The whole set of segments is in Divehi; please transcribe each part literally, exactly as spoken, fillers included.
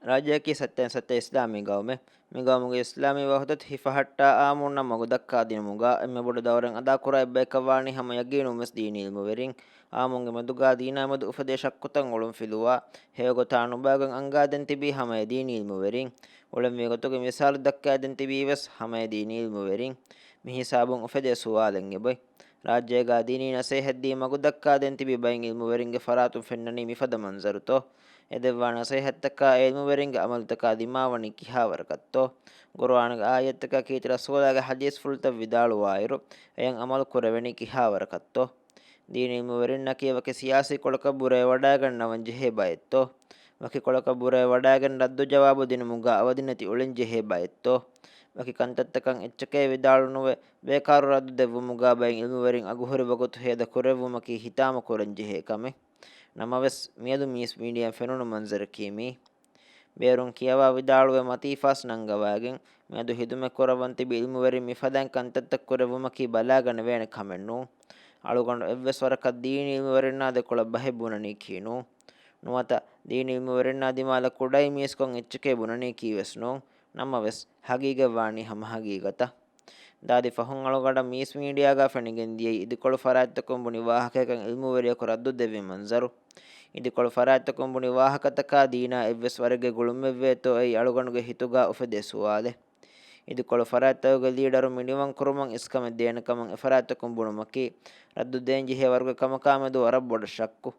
ރާއްޖެއަކީ ސައްތައިން ސައްތަ އިސްލާމީ ގައުމެއް. މި ގައުމުގެ އިސްލާމީ ވަހުދަތު ހިފަހައްޓާ އާއްމުންނަށް މަގު ދައްކާދިނުމުގަ އެންމެ ބޮޑު ދައުރެއް އަދާކުރާ އެއްބަޔަކަށް ވާނީ ހަމަ ޔަގީނުވެސް ދީނީ އިލްމުވެރިން. އާއްމުންގެ މެދުގާ ދީނާ މެދު އުފެދޭ ޝައްކުތައް އޮޅުންފިލުވާ، ހެޔޮގޮތާ ނުބައިގޮތް އަންގާދޭން ތިބީ ހަމަ އެ ދީނީ އިލްމުވެރިން. އުޅެންވީ ގޮތުގެ މިސާލު ދައްކާދޭން ތިބީ ވެސް ހަމަ އެ ދީނީ އިލްމުވެރިން. މި ހިސާބުން އުފެދޭ ސުވާލެއް އެބައި. ރާއްޖޭގާ ދީނީ ނަސޭހަތްދީ މަގު ދައްކާދޭން ތިބި ބައިން އިލްމުވެރިންގެ ފަރާތުން ފެންނަނީ މިފަދަ މަންޒަރުތޯ؟ އެ ދެއްވާ ނަސޭހަތްތަކާ އެ އިލްމުވެރިންގެ އަމަލުތަކާ ދިމާވަނީ ކިހާވަރަކަށްތޯ؟ ގުރުއާނުގެ އާޔަތްތަކާ ކީރިތި ރަސޫލާގެ ޙަދީޘްފުޅުތައް ވިދާޅުވާއިރު، އެޔަށް އަމަލު ކުރެވެނީ ކިހާވަރަކަށްތޯ؟ ދީނީ އިލްމުވެރިންނަކީ ވަކި ސިޔާސީ ކޮޅަކަށް ބުރަވެވަޑައިގަންނަވަން ޖެހޭ ބައެއްތޯ؟ ވަކި ކޮޅަކަށް ބުރަވެވަޑައިގެން ރައްދު ޖަވާބު ދިނުމުގަ އަވަދިނެތި އުޅެން ޖެހޭ ބައެއްތޯ؟ ވަކި ކަންތައްތަކަށް އެއްޗެކޭ ވިދާޅުނުވެ، ބޭކާރު ރައްދު ދެއްވުމުގަ ބައިން އިލްމުވެރިން އަގުހުރި ވަގުތު ހޭދަ ކުރެއްވުމަކީ ހިތާމަ ކުރަން ޖެހޭ ކަމެއް. ނަމަވެސް، މިއަދު މީސް މީޑިއާއިން ފެނުނު މަންޒަރަކީ މީ. ބޭރުން ކިޔަވާ ވިދާޅުވެ މަތީ ފާސް ނަންގަވައިގެން، މިއަދު ހިދުމަތް ކުރައްވަން ތިބި އިލްމުވެރިން މިފަދައިން ކަންތައްތައް ކުރެއްވުމަކީ ބަލާގަނެވޭނެ ކަމެއް ނޫން. އަޅުގަނޑު އެއްވެސް ވަރަކަށް ދީނީ އިލްމުވެރިންނާ ދެކޮޅަށް ބަހެއް ބުނަނީކީ ނޫން. ނުވަތަ، ދީނީ އިލްމުވެރިންނާ ދިމާލަށް ކުޑައި މީސްކޮށް އެއްޗެކޭ ބުނަނީކީ ވެސް ނޫން. ނަމަވެސް، ހަގީގަތް ވާނީ ހަމަ ހަގީގަތަށް. ދާދި ފަހުން އަޅުގަނޑަށް މީސް މީޑިއާގަ ފެނިގެން ދިޔައީ އިދިކޮޅު ފަރާތްތަކުން ބުނި ވާހަކަޔަކަށް އިލްމުވެރިޔަކު ރައްދު ދެއްވި މަންޒަރު. އިދިކޮޅު ފަރާތްތަކުން ބުނި ވާހަކަތަކާ ދީނާ އެއްވެސް ވަރެއްގެ ގުޅުމެއްވޭތޯ އެއީ އަޅުގަނޑުގެ ހިތުގަ އުފެދޭ ސުވާލެއް. އިދިކޮޅު ފަރާތްތަކުގެ ލީޑަރު މިނިވަން ކުރުމަށް އިސްކަމެއް ދޭނެ ކަމަށް އެ ފަރާތްތަކުން ބުނުމަކީ، ރައްދު ދޭން ޖެހޭ ވަރުގެ ކަމަކާ މެދު ވަރަށް ބޮޑަށް ޝައްކު.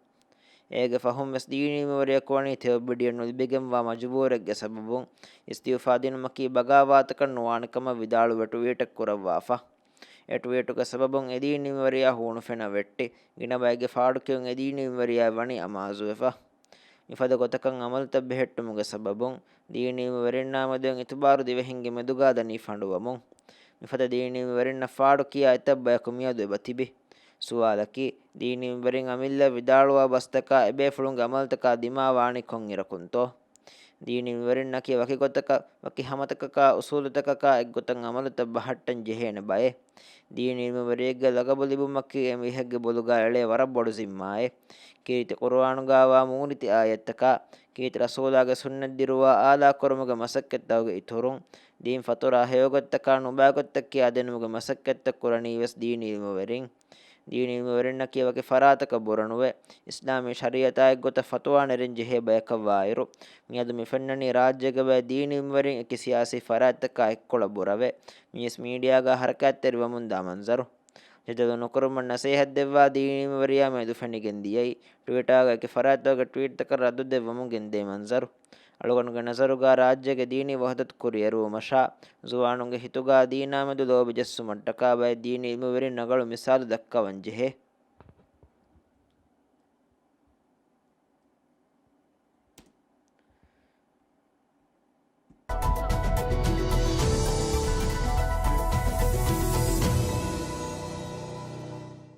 އޭގެ ފަހުން ވެސް ދީނީ އިލްމުވެރިޔަކު ވަނީ ތެޔޮއްބިޑިއެއް ނުލިބިގެންވާ މަޖުބޫރެއްގެ ސަބަބުން، އިސްތިއުފާ ދިނުމަކީ ބަޣާވާތަކަށް ނުވާނެ ކަމަށް ވިދާޅުވެ ޓްވީޓެއް ކުރައްވާފަ. އެ ޓްވީޓުގެ ސަބަބުން އެ ދީނީ އިލްމުވެރިޔާ ހޫނު ފެނަ ވެއްޓި، ގިނަ ބައެއްގެ ފާޑުކިޔުން އެ ދީނީ އިލްމުވެރިޔާ ވަނީ އަމާޒުވެފަ. މިފަދަ ގޮތަކަށް އަމަލުތައް ބެހެއްޓުމުގެ ސަބަބުން، ދީނީ އިލްމުވެރިންނާ މެދު އިތުބާރު ދިވެހިންގެ މެދުގާ ދަނީ ފަނޑުވަމުން. މިފަދަ ދީނީ އިލްމުވެރިންނަށް ފާޑު ކިޔާ އެތައް ބަޔަކު މިއަދު އެބަ ތިބި. ސުވާލަކީ، ދީނީ އިލްމުވެރިން އަމިއްލަ ވިދާޅުވާ ބަސްތަކާ އެބޭފުޅުންގެ އަމަލުތަކާ ދިމާވާނީ ކޮންއިރަކުންތޯ؟ ދީނީ އިލްމުވެރިންނަކީ ވަކި ގޮތަކަށް، ވަކި ހަމަތަކަކާ، އުސޫލުތަކަކާ އެއްގޮތަށް އަމަލުތައް ބަހައްޓަން ޖެހޭނެ ބައެއް. ދީނީ އިލްމުވެރިއެއްގެ ލަގަބު ލިބުމަކީ އެ މީހެއްގެ ބޮލުގަ އެޅޭ ވަރަށް ބޮޑު ޒިންމާއެއް. ކީރިތި ޤުރުއާނުގަ ވާ މޫނިތި އާޔަތްތަކާ، ކީރިތި ރަސޫލާގެ ސުންނަތް ދިރުވާ އާލާކުރުމުގެ މަސައްކަތްތަކުގެ އިތުރުން، ދީން ފަތުރާ ހެޔޮގޮތްތަކާ ނުބައިގޮތްތައް ކިޔާދިނުމުގެ މަސައްކަތްތައް ކުރަނީ ވެސް ދީނީ އިލްމުވެރިން. ދީނީ އިލްމުވެރިންނަކީ ވަކި ފަރާތަކަށް ބުރަނުވެ، އިސްލާމީ ޝަރީޢަތާ އެއްގޮތަށް ފަތުވާ ނެރެން ޖެހޭ ބަޔަކަށް ވާއިރު، މިއަދު މި ފެންނަނީ ރާއްޖޭގެ ބައެއް ދީނީ އިލްމުވެރިން އެކި ސިޔާސީ ފަރާތްތަކާ އެއްކޮޅަށް ބުރަވެ، މީސް މީޑިއާގަ ހަރަކާތްތެރިވަމުންދާ މަންޒަރު. ޖެދަލު ނުކުރުމަށް ނަސޭހަތް ދެއްވާ ދީނީ އިލްމުވެރިޔާ މެދު ފެނިގެން ދިޔައީ، ޓްވިޓާގަ އެކި ފަރާތްތަކުގެ ޓްވީޓްތަކަށް ރައްދު ދެއްވަމުން ގެންދޭ މަންޒަރު. އަޅުގަނޑުގެ ނަޒަރުގަ ރާއްޖޭގެ ދީނީ ވަހުދަތު ކުރިއެރުވުމަށާ، ޒުވާނުންގެ ހިތުގަ ދީނާ މެދު ލޯބި ޖެއްސުމަށްޓަކާ ބައެއް ދީނީ އިލްމުވެރިން ރަނގަޅު މިސާލު ދައްކަވަން ޖެހޭ.